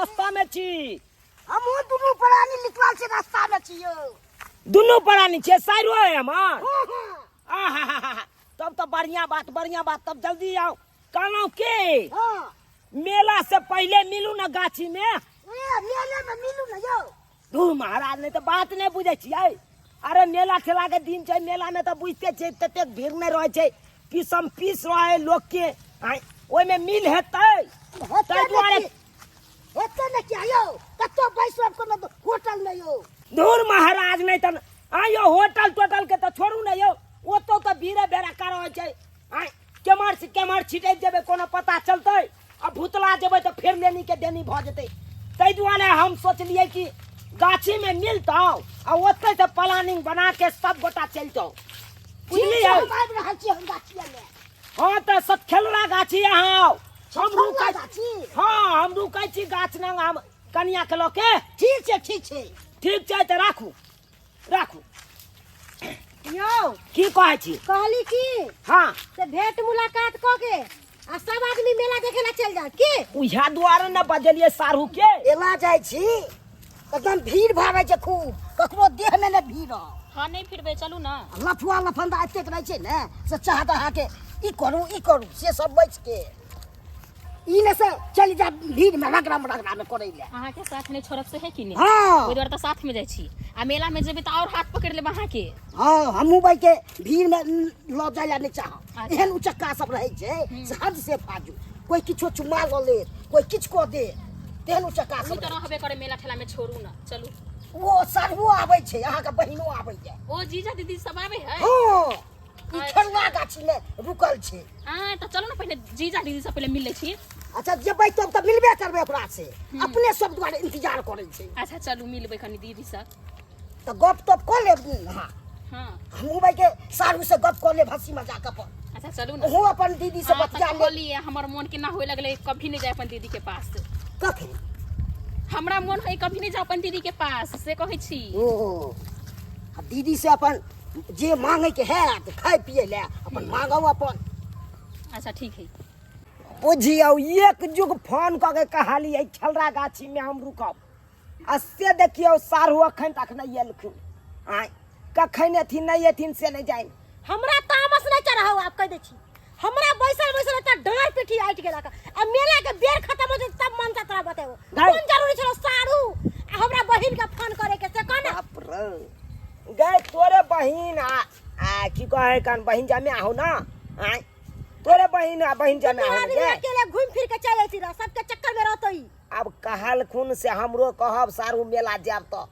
रास्ता में छी। हमहूँ दुनू प्राणी निकलल छी, रास्ता में छी यौ। दुनू प्राणी छियै? साइरो है हमर। हँ, हँ। आहाहाहा, तब तऽ बढ़िया बात, बढ़िया बात। तब जल्दी आउ। कहलहुँ की, हँ, मेला से पहिले मिलू ने गाछी में। ए, मेले में मिलू ने यौ। धू महाराज, नहि तऽ बात नहि बुझै छियै। अरे मेला ठेला के दिन छै, मेला में तऽ बुझते छै ततेक भीड़ नहि रहै छै, पीसम पीस रहै लोकके। आँय, ओहिमे मिल हेतै? हेतै। ताहि दुआरे ने हेतै ने किया यौ, कतौ बैसब कोनो होटल में यौ? धूर महाराज, नहि तऽ आँय यौ, होटल टोटल के तऽ छोड़ू ने यौ, ओतौ तऽ भीड़े बेड़क्का रहै छै। आँय, केम्हर से केम्हर छिटैत जेबै कोनो पता चलतै? आ भूतला जेबै तऽ फेर लेनी के देनी भऽ जेतै। ताहि दुआरे हम सोचलियै कि गाछीमे मिलतौ आ ओतै से प्लानिंग बना के सब गोटा चलितौ, बुझलियै? हम आबि रहल छी, हम गाछिए मे। हँ, तऽ सतखेलरा गाछी अहाँ आउ, हम रुकै गाछी। हँ, हम रुकै छी गाछ लग, हम कनिया के लऽ के। ठीक छै, ठीक छै। ठीक छै, तऽ राखू, राखू। यौ। की कहै छी? कहली की, हँ, से भेंट मुलाकात कऽ के आ सब आदमी मेला देखे ला चल जा की? उएह दुआरे ने बजलियै साढ़ू के। एला जाइ छी, एकदम भीड़ भाड़ रहै छै खूब, ककरो देह मे ने भीड़ रह। हँ, नहि फिरबै, चलू ने। लफुआ लफंदा एतेक रहै छै ने, से चाहत अहाँके ई करू, ई करू, से सब बचि के ई ने से चलि जा भीड़ मे रगड़ा रगड़ा मे करै लए। अहाँके साथ नहि छोड़ब से है कि नहि? हँ। ओहि दुआरे तऽ साथ में जाइ छी, आ मेला में जेबै तऽ आओर हाथ पकड़ि लेब अहाँके। हँ, हमहूँ भाई के भीड़ में लऽ जाय लए नहि चाहब। अच्छा। एहन उचक्का सब रहै छै से हद से फाजू, कोई किछो चुम्मा लऽ लेत, कोई किछु कऽ देत, तेहन उचक्का ओ सब तऽ रहै। रहबे करे मेला ठेला में, छोड़ू ने, चलू। ओ साढ़ुओ आबै छै, अहाँके बहिनो आबै छै। ओ जीजा दीदी सब आबै है? हँ, ई अच्छा। खेरुआ गाछी में रुकल छै। आ तऽ चलू ने, पहिले जीजा दीदी से पहिले मिल लै छी। अच्छा, जेबै तब तऽ मिलबे करबै ओकरा से, अपने सब दुआरे इंतजार करै छै। अच्छा, चलू, मिलबै कनि दीदी से। तऽ गप तप कऽ लेब। हँ। हँ। हमहूँ भाई के साढ़ू से गप कऽ लेब हंसी मजाक अपन। अच्छा, चलू ने। ओहो अपन दीदी से हाँ, तऽ बतिया लेब। कहलियै, हमर मोन केना होए लगलै, कभी नहि जाय अपन दीदी के पास। कखन? हमरा मोन है कभी नहि जाय अपन दीदी के पास, से कहै छी। ओ, आ दीदी से अपन जे मांगे के है खाय पिए ले अपन मांगो अपन। अच्छा, ठीक है। बुझियौ, एक जुग फोन कऽ के कहलियै खेलरा गाछी में हम रुकब, आ से देखियौ साढ़ू अखन तक नहि एलखिन। आँय, कखन एथिन नहि एथिन से नहि जानि। हमरा तामस नहि चढ़ाउ, आब कहि दै छी। हमरा बैसल बैसल एतऽ डाँड़ पीठी आटि गेलक, आ मेला के बेर खत्म हो जेतै तब मन से तोरा बतेबो। गै। कोन जरूरी छलो साढ़ू आ हमरा बहिन के फोन करे के, से कह ने। बाप रे, गै तोरे बहिन आ आ की कहै कान बहिन जमे आहो ना। आँय, तोरे बहिन आ बहिन जमे दुनू आहो ने। आदमी गै अकेले घूमि फिर के चलि अयती रह, सबके चक्कर में रहतो ई। आब कहलखुन से हमरो कहब सारू मेला जायब तऽ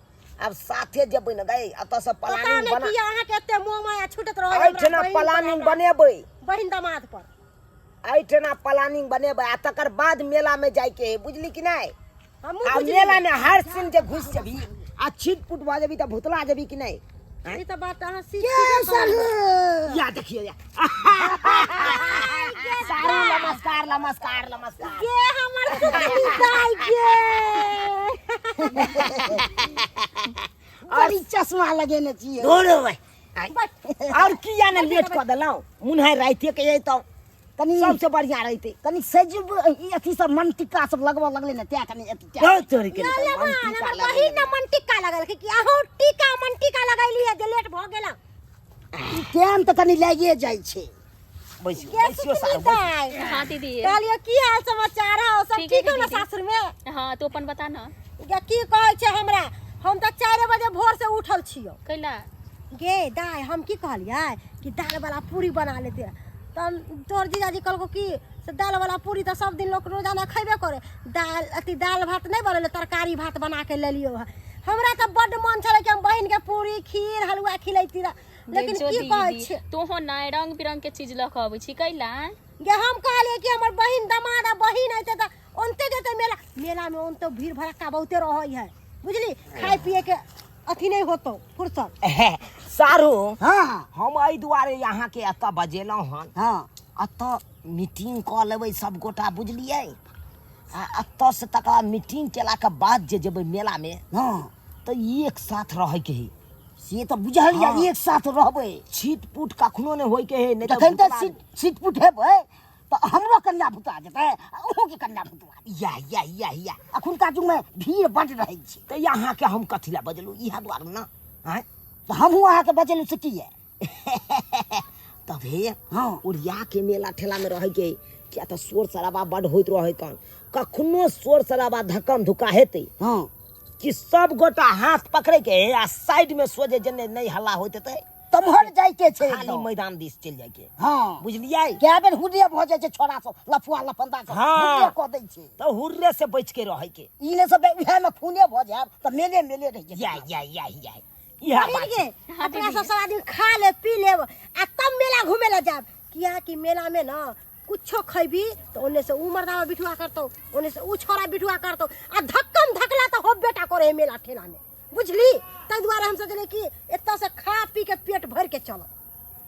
आब साथे जेबै ने गै, एतऽ से पता प्लानिंग नहि बना। किया अहाँके एते मोह माया छूटत रहै हमरा एहिठिना बहिन पर, प्लानिंग हमरा बनेबै, बहिन दामाद पर। एहिठिना प्लानिंग बनेबै आ तकर बाद मेला में जायके है, बुझली कि नहि? हमहूँ आ बुझली। मेला में हर सीन जे घुस जेबी आ छिट पुट भऽ जेबी तऽ भुतला जेबी कि नहि? आँय? ई तऽ बात अहाँ सीख के सीखे कहलियै। साढ़ू? या देखियौ, या सारू, नमस्कार नमस्कार नमस्कार। गे हमर सुतली दाइ गे। बड़ी चश्मा लगेने छियै। धुर भाइ। और किया ने लेट कऽ देलहुँ? मुन्हाइ रातिए के अयतहुँ कनि सबसे बढ़िया रहितै। कनि सजब ई अथी सब मन टिक्का सब लगबऽ लगलै ने, तैं कनि अथी तैं। बहुत चोरी केलकै, ले ले मन मान, टीका हमर लगेने। बहिन ने मन टिक्का लगल कि अहूँ टीका मन टिक्का लगैलियै जे लेट भऽ गेल। ई टाइम तऽ कनि लागिए जाइ छै। बैसियो, गे बैसियो सुतली सारू, बैसियो। दाइ। हाँ दीदी। कहलियो की हाल समाचार हौ? सब ठीक ठीक है हौ ने दीदी। सासुर में? हाँ, तू अपन बता ना। गे की कहै छै हमरा, हम तऽ 4 बजे भोर से उठल छियौ। कैला? गे दाइ, हम की कहलियै कि दाल वाला पूरी बना लेते, तब तोहर जीजाजी कहलको कि से दाल वाला पूरी तऽ सब दिन लोक रोजाना खयबे करे, दाल अथी दाल भात नहि बनेलै, तरकारी भात बना के लेलियो हँ। हमरा तऽ बड्ड मन छलै कि हम बहिन के पूरी खीर हलुआ खिलैती रह, लेकिन देखो की कहै दीदी, छै तोहो ने रंग बिरंग के चीज लऽ कऽ अबै छी, कैला? गे हम कहलियै कि हमर बहिन दमाद आ बहिन अयतै तऽ ओनते जेतै मेला, मेलामे ओनते भीड़ भड़क्का बहुते रहै है, बुझली? खाय पिए के अथी नहि होतौ फुर्सत। सारू। हँ। हम एहि दुआरे अहाँके एतऽ बजेलहुँ हन। हँ। एतऽ मीटिंग कऽ लेबै सब गोटा, बुझलियै? आ एतऽ से तकर बाद मीटिंग केलाके बाद जे जेबै मेलामे, हँ, तऽ एक साथ रहैके है। से तऽ बुझल यऽ। हँ। एक साथ रहबै, छिट पुट कखनो नहि होइके है, नहि जखन तऽ भुतला- छिट छिटपुट हेबै। तऽ हमरो कन्या भुता जेतै आ अहूँके कन्या भुतवा। या या या या। अखुनका युगमे भीड़ बड्ड रहै छै। तऽ अहाँके हम कथी लए बजलहुँ इएह दुआरे ने? आँय, तऽ हमहूँ अहाँके बजेलहुँ से किए? तब हे। हँ। उड़िया के मेला ठेला में रहे के किया तऽ शोर शराबा बड होइत रहे, कन कखनो शोर शराबा धक्कम धुक्का हेतै। हँ। कि सब गोटा हाथ पकड़े के आ साइड में सोझे जेने नहीं हल्ला होइत हेतै तम्हर जाइके छै खाली एकदम। मैदान दिस चलि जाइके। हँ। बुझलियै? कए बेर हुर्रे भऽ जाइ छै, छोड़ा सब लफुआ लफंदा सब। हँ। हुर्रे कऽ दै छै। तऽ हुर्रे से बच के रहे के। ई ने सब उएह में खूने भऽ जायब तऽ मेले मेले रहि जेतै। या या या या, इएह बात बहिन छै। गे, अपना सब सब आदमी खा लेब पी लेब आ तब मेला घूमे ला जाब, किया कि मेला में न कुछो खैबी तो ओने से ऊ मर्दावा बिठुआ करतो, ओने से ऊ छोरा बिठुआ करतो आ धक्कम धकला तो होब बेटा करे है मेला ठेला में, बुझली? ताहि दुआरे हम सोचले कि एतऽ से खा पी के पेट भर के चलब।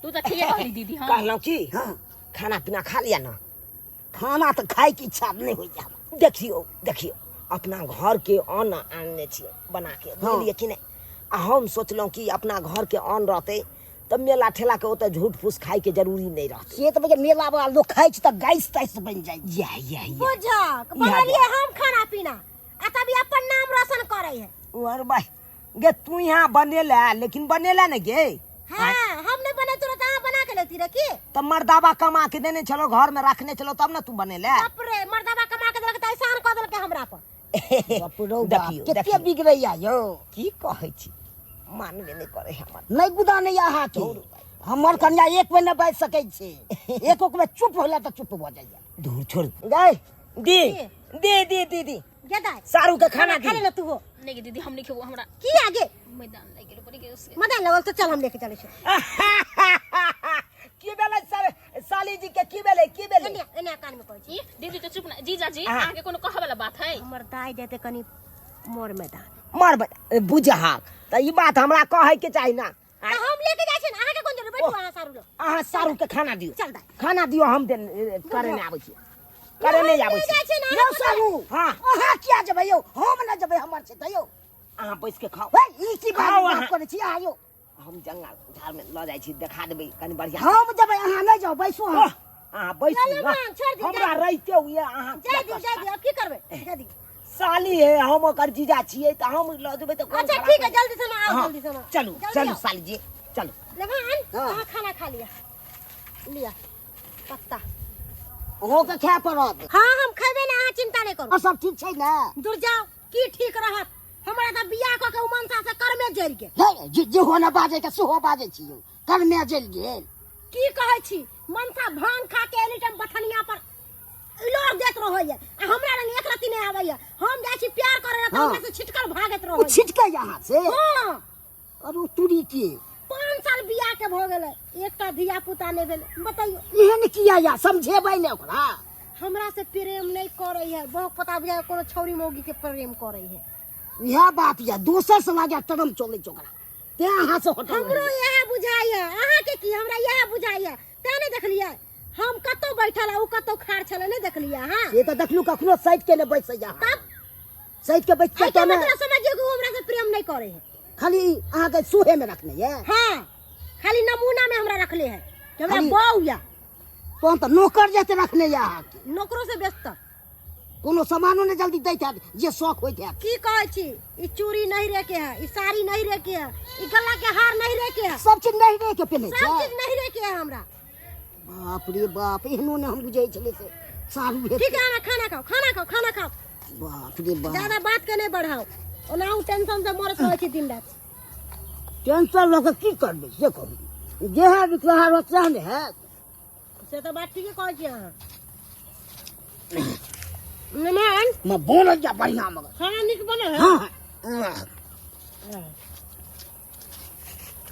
तू तऽ ठीके कहली दीदी। हाँ। कहलहुँ की? हाँ। खाना पीना खा लिया ना? खाना तऽ खायके इच्छा नहि होइए हमरा। देखियौ देखियौ, अपना घर के अन्न आनने छियै बना के। हाँ। बुझलियै कि नहि? आ हम सोचलहुँ कि अपना घर के अन्न रहतै तऽ मेला ठेला के ओतऽ झूठ फूस खाय के जरूरी नहि रहतै। से तऽ भैया मेला वाला लोक खाइ छै तऽ गैस तैस बनि जाइ छै। या या या। बुझक बनेलियै हम खाना पीना आ तभी अपन नाम रोशन करे है। अरे भाई गे, तू यहाँ बनेला लेकिन बनेला ने गे। हाँ, हम नहीं बने तुरंत अहाँ बना के लेती रखी। तऽ मर्दाबा कमा के देने छलो, घर में रखने छलो, तब ने तू बनेला। बाप रे, मर्दाबा कमा के देलक तऽ एहसान कऽ देलकै हमरा पर। बाप रौ बाप, देखियौ, कते देखियौ। बिगड़ैया यौ। की कहै छी, मानबे नहि करे हमर। नहि गुदानैया अहाँके। हमर कन्या एक बेर नहि बाजि सकै छै, एको बेर चुप होला तऽ चुप भऽ जाइया। दूर छोड़ गए, दी दी दी दी दी। गे दाइ। सारू के खाना खा दी। ले तू हो। नहीं गे दीदी, हम नहीं खेबो, हमरा की आगे मैदान लागि गेलो बड़ी गेल से। मैदान लगल तऽ चल हम लेके चलै छी। की भेलै सर साली जी के? की भेलै, की भेलै? एने एने कान में कहै छी। ई दीदी तो चुप ना। जीजाजी, हाँ। अहाँके कोनो कहऽ वाला बात है? हमर दाइ जेतै कनी मोर मैदान। मर बुझहाक तऽ ई बात हमरा कहै के चाही ना। तऽ हम लेके जाइ छी ने, अहाँके कोन जरूरत? बैठू अहाँ सारू लग। अहाँ सारू के खाना दियौ। चल दाइ। खाना दियौ, हम करे नहि आबै छी, करे नहि आबै ले छी। जाइ छी ने। यौ सारू। हाँ। अहाँ किया जेबै यौ? हम नहि जेबै, हमर छै तऽ यौ। अहाँ बैस के खाउ। हे, ई की बात खाउ बात अहाँ। करै छी अहाँ यौ? हम जंगल झाड़ में लऽ जाइ छी, देखा देबै कनि बढ़िया। हम जेबै, अहाँ नहि जाउ, बैसू अहाँ। ओह, अहाँ बैसू चलू ना। माँ, छोड़ि दियौ, हमरा जाय। रहिते हुए अहाँ जाय दियौ, जाय दियौ, आब की करबै, जाय दियौ। साली है, हम ओकर जीजा छियै तऽ हम लऽ जेबै तऽ कोन अच्छा खराब ठीक है, है? जल्दी से आओ। हाँ, जल्दी से आओ। चलू। जल्दी चलू आओ। साली जी, चलू। लेभान। हाँ। अहाँ खाना खा लिअ, लिअ पत्ता। अहूँके खाय पड़त। हाँ, हम खेबै ने, अहाँ चिंता नहि करू। और सब ठीक छै ने? दूर जाउ, की ठीक रहत? हमरा तऽ बियाह कऽ के ओ मनसा से कर्मे जरि गेल। हे, जे जेहो ने बाजै के सेहो बाजै छी यौ, कर्मे जरि गेल। की कहै छी, मनसा भांग खा के एनी टाइम बथनिया पर इलोर देत रहैया आ हमरा लग एक रत्ती नहि आबैया। हम जाइ छी प्यार करे ला तऽ हाँ। हमरा से छिटकल भागैत ओ रहैया। छिटकै अहाँ से? हाँ। और ओ तुरी के 5 साल बियाह के भऽ गेलै, एकटा धिया पुता नहि भेलै, बतैयौ। एहन किया या समझेबै ने ओकरा? हमरा से प्रेम नहि करै है, बहुत पता बुझाय कोनो छौरी मौगी के प्रेम करै है। इएह बात या दोसर से लागे टरम चलै छै ओकरा, तें अहाँ से हटल हमरो रहैया। इएह बुझाइया, अहाँके की, हमरा इएह बुझाइया। तें नहि देखलियै हम कतौ बैठल आ उ कतौ खाड़ छलै, नहि देखलियै अहाँ? से तऽ देखलू, कखनो साइड के नहि बैसैया। तब साइड के बैस के एहिके तऽ ने मतलब समझियौ कि उ हमरा से प्रेम नहि करै है। खाली अहाँके सोहे में रखने ये? हाँ, खाली नमूना में हमरा रखले है कि हमरा खाली- बहू या। तहन तऽ नौकर जेते रखने ये अहाँके। नौकरो से व्यस्त। कोनो सामानो नहि जल्दी दैत हैत जे शौक होइत हैत। की कहै छी, ई चूड़ी नहीं रे के है, ई साड़ी नहीं रे के है, ई गला के हार नहीं रे के है। सब चीज नहीं रे के पेन्है सब छै? चीज नहीं रे के है हमरा। बाप रे बाप, एहनो ने हम बुझै छलै से सारू हेतै। ठीक है, अहाँ खाना खाओ, खाना खाओ, खाना खाओ। बाप रे बाप, ज्यादा बात के नहीं बढ़ाओ, ओनाहु टेंशन से मरत रहै छी दिन रात। टेंशन लऽ कऽ की करबै से कहू? जेहा बिकलाहा रहत सएह ने हैत। से तऽ बात ठीके कहै छी अहाँ। मेहमान म बनल जा बढ़िया मगर खाना नीक बनल है। हाँ हाँ।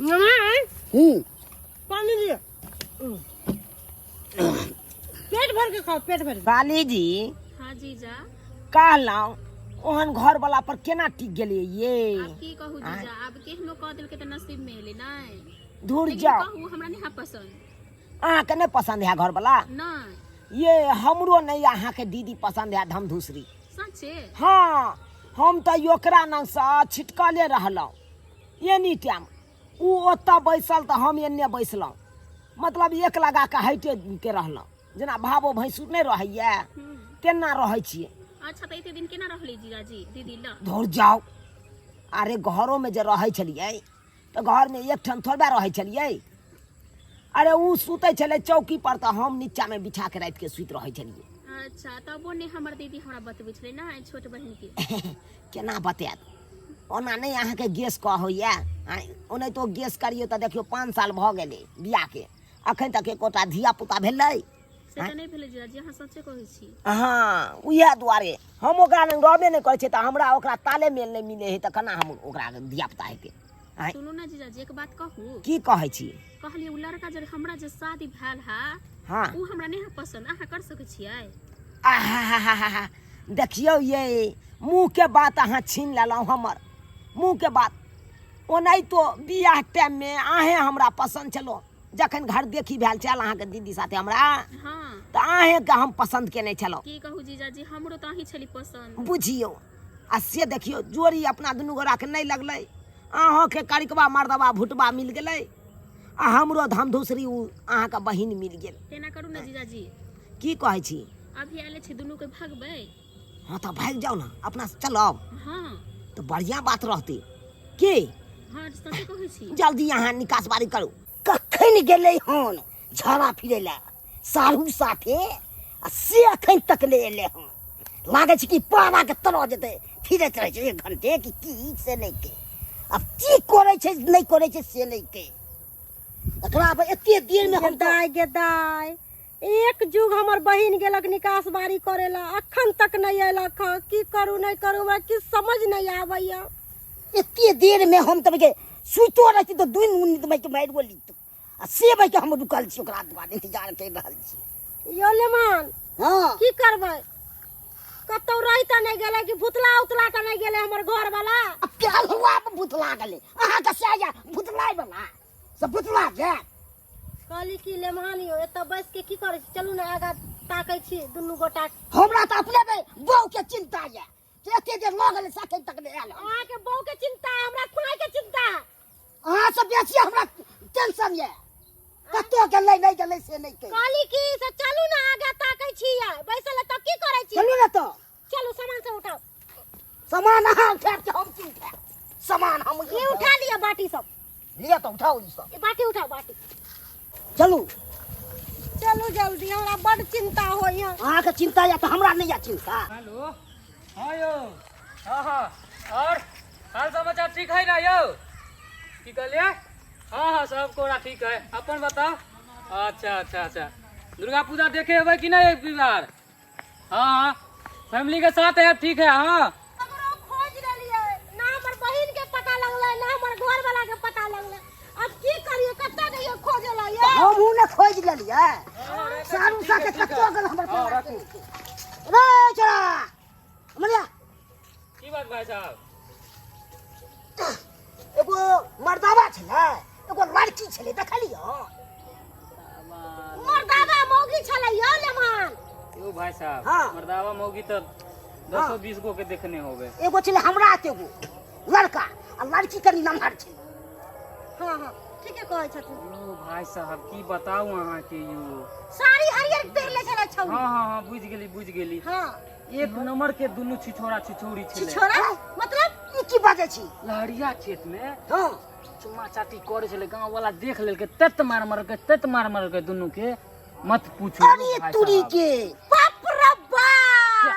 मेहमान। हूँ। पानी दिअ, पेट भर के खाओ, पेट भर के। साली जी। हाँ जीजा। कहलहुँ ओहन घर वाला पर केना टिक गेलियै ये? आब की कहू जीजा, आब केहनो कह देलकै तऽ नसीब में एलै नहि। धुर लेकिन जाओ। कहू, हमरा नहीं पसंद। अहाँके नहि पसंद है घर वाला? नहीं। ये हमरो नहीं अहाँके दीदी पसंद है, धमधूसरी। सचे? हाँ, हम तऽ ओकरा नंगसँ छिटकले रहलहुँ एनी टाइम। उ ओतऽ बैसल तऽ हम एन्ने बैसलहुँ, मतलब एक लगा के हटि के रहलहुँ। जेना भावो भैंसुर नहि रहैया तेना रहै छियै। अच्छा तऽ एते दिन केना रहली जीजाजी दीदी ल? धुर जाउ, अरे घरोमे जे रहै छलियै तऽ घरमे एकठाम थोड़बे रहै छलियै। अरे उ सुतै छलै चौकी पर तऽ हम नीचामे बिछाके रातिके सुति रहै छलियै। अच्छा, तबो ने हमर दीदी हमरा बतबै छलै ना छोट बहिन के। केना बतायत, ओना नहि अहाँके गैस कह होइए? ओनाहितो गैस करियौ तऽ देखियौ 5 साल भऽ गेलै बियाहके, अखन तक एकोटा धिया पुता भेलै से तऽ नहि भेलै जीजाजी, अहाँ सच्चे कहै छी। हँ, उएह दुआरे हम ओकरा लग रहबे नहि करै छियै तऽ हमरा ओकरा ताले मेल नहि मिलै है तऽ केना हम ओकरा धिया पुता हेतै? आँय? सुनू ने जीजाजी, एक बात कहू। की कहै छी? कहलियै ओ लड़का जे हमरा जे शादी भेल है, हँ, ओ हमरा नहि है पसंद, अहाँ कर सकै छियै? आहाहाहा, देखियौ ये मुँहके बात अहाँ छीन लेलहुँ हमर मुँहके बात। ओनाहितो बियाह टाइममे अहेँ हमरा पसन्द छलहुँ, जखन घर देखी भेल छल अहाँके दीदी साथे हमरा, हाँ, तऽ अहेँके हम पसन्द केने छलहुँ। की कहू जीजाजी, हमरो तऽ अहीं छली पसन्द। बुझियौ, आ से देखियौ जोड़ी अपना दुनू गोराके नहि लगलै, अहाँके करिकबा मर्दबा भुटबा मिल गेलै आ हमरो धमधुसरी उ अहाँके बहिन मिल गेल। तेना करू ने जीजाजी। की कहै छी? अभी आयल छी दुनू के भगबै। हाँ तऽ भागि जाउ ने, अपना से चलब। हाँ तऽ बढ़िआँ बात रहतै की? हाँ, सचे कहै छी। जल्दी अहाँ निकास बारी करू। कखन गेलै हन झाड़ा फिरै लए साढ़ू साथे, आ से अखन तक नहि एलै हन। लागै छै कि पाराके तरह जेतै फिरैत रहै छै 1 घंटे कि की से नहि के, आब की करै छै नहि करै छै से नहि के। एकरा आब एते देरमे हम तऽ दाय गे दाय, एक जुग हमर बहिन गेलक निकास बारी करे ला, अखन तक नहीं अयलक हँ। की करू नहीं करू, हमरा किछु समझ नहीं आबैया। एते देर में हम तब के सुतो रहती तऽ 2 मिनट में के मारि बोली तू, आ से भाई के हम रुकल छी ओकरा दुआरे इंतजार कर रहल छी। यो लेमान, हाँ, की करबै? कतौ रहि तऽ नहि गेलै कि भुतला उतला तऽ नहि गेलै हमर घर वाला? अब क्या हुआ अब भुतला गेलै अहाँ के से या भुतलाय वाला से भुतला जाय। कहली कि लेमान यो एतऽ बैस के की करै छी, चलू ने आगाँ ताकै छी दुनू गोटा। हमरा तऽ अपने में बहू के चिंता ये जे एते देर लऽ गेलै से अखन तक नहि आयल हन। अहाँके बहू के चिंता है, हमरा माय के चिंता है। अहाँ से बेसी हमरा टेंशन ये, कतौ गेलै नहि गेलै से नहि कहि। कहली कि से चलू ने आगाँ ताकै छी, या बैसल एतऽ की करै छी? चलू ने तऽ। चलू सामान सब उठाउ। सामान अहाँ उठायब कि हम की उठायब? सामान हम ई उठा लिअ बाटी सब। लिअ तऽ उठाउ ई सब। ई बाटी उठाउ, बाटी। चलू चलू जल्दी, हमरा बड चिंता होइया। अहाँके चिंता या तऽ हमरा नहि या चिंता। हेलो, हाँ यौ, हाँ हाँ, और हाल समाचार ठीक है ना यौ? की कहलियै? हाँ हाँ, सब कोरा ठीक है, अपन बताओ। अच्छा अच्छा अच्छा, दुर्गा पूजा देखे हेबै कि नहीं एक बार? हाँ हाँ, फैमिली के साथ है, ठीक है। हाँ, ककरो खोज लेलियै ना, हमर बहिन के पता लगलै ना हमर घर वाला के पता लगलै। अब की करियै, कतऽ जइयै खोजे ला यौ? हमहूँ ने खोजि लेलियै सारू साथे कतऽ गेल हमर हाँ, परिवार राखू। के। रे छोड़ा मरिया। की बात भाई साहब? एगो मर्दावा छलै, एगो लड़की छलै, देखलियो? मर्दावा मौगी छलै यौ लेमान। यो भाई साहब, हाँ। मर्दावा मौगी तो 10-20 गो के देखने होबे। एगो छलै हमरा एते गो लड़का आ लड़की कनी नमहर छलै। हाँ हाँ, ठीके कहै छथिन। यो भाई साहब, की बताउ अहाँ के यो। साड़ी हरियर पहिरले छलै छौरी। हाँ हाँ हाँ, बुझि गेली बुझि गेली। हाँ, एक नंबर के दुनू छिछोरा छिछोरी छलै। छिछोरा मतलब? ई की बाजै छी? लहरिया खेत में हाँ, चुम्मा चाटी करे छलै, गांव वाला देख लेलकै, तत मार मारलकै, तत मार मारलकै दुनू के, मत पूछू। अरे भाई तुरी साहब। के बाप रे बाप,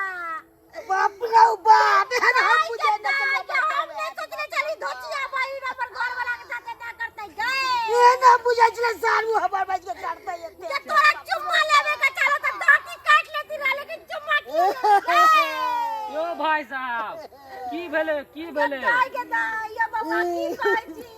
बाप रे बाप, एहन हम दाय बुझै के नहि दाय छलियै के, हम मर्दावा। नहि सोचने छली धोतिया बहिन हमर घर वाला के साथे ना करतै गै। एहन हम बुझै छलै सारू हमर बज के करतै एते। जे तोरा चुम्मा लेबे के चाहो त दाँती काटि लेती रह, लेकिन चुम्मा की लेबै? यो भाई साहब, की भेलै की भेलै? दाय के दाय, ये बौआ की कहै छी,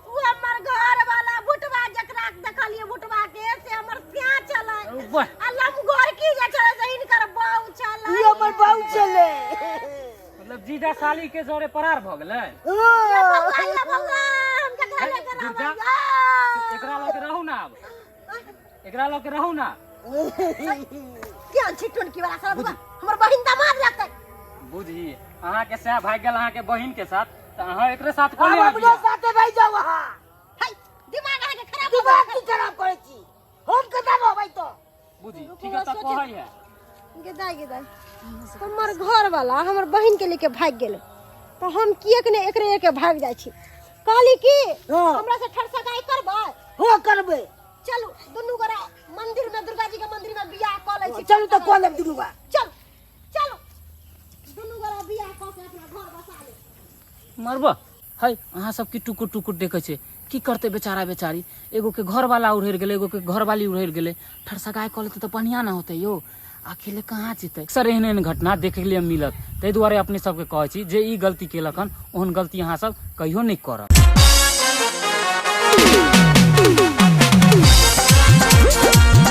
उ हमर घर वाला भुटवा जकरा देखलियै भुटवा के, से हमर स्याह छलै। वाह। आ लमगोर की जे छलै से हिनकर बहू छलै। ई हमर बहू छलै। मतलब जीजा साली के जोरे परार भ गेलै। ये बौआ, ये बौआ, हम केकरा लऽ के दुर्गा, रहबै यौ? एकरा लऽ के रहू ना, आब एकरा लऽ के रहू ना। केहन छी टुनकी वाला साला बौआ, हमर बहिन दामाद लगतै। बुझी अहाँ के सएह भागि गेल अहाँ के बहिन के साथ, तऽ अहाँ एकरे साथ कऽ आब लेब अपने बियाह। साथे भागि जाउ अहाँ। है, दिमाग अहाँके खराब भऽ दिमाग गेल। की खराब करै छी? हम कतऽ रहबै तऽ? बुझी दाय गे दाय, हमर घर वाला हमर बहिन के लेके भागि गेलै, तऽ हम किएक ने एकरे लेके भागि जाइ छी। कहली की हाँ। हमरा से ठरसगाई करबै? हो, करबै। चलू दुनू गोरा मंदिर में, दुर्गा जी के मंदिर में बियाह कऽ लै छी। चलू तऽ कऽ लेब दुनू बा। चल चलू, दुनू गोरा बियाह कऽ के अपना घर बसा ले। मरब है अहाँ सब की टुकुर टुकुर देखै छै? की करतै बेचारा बेचारी? एगो के घरवाला उड़ेर गेलै, एगो के घरवाली उड़ेर गेलै। ठरसगाय कऽ लेतै तऽ बढ़िआँ ने होतै यौ। अकेले कहाँ जेतै? अक्सर एहन एहन घटना देखै लिए मिलत, ताहि दुआरे अपने सबके कहै छी जे ई गलती केलक हन, ओहन गलती अहाँ सब कहियो नहि करब।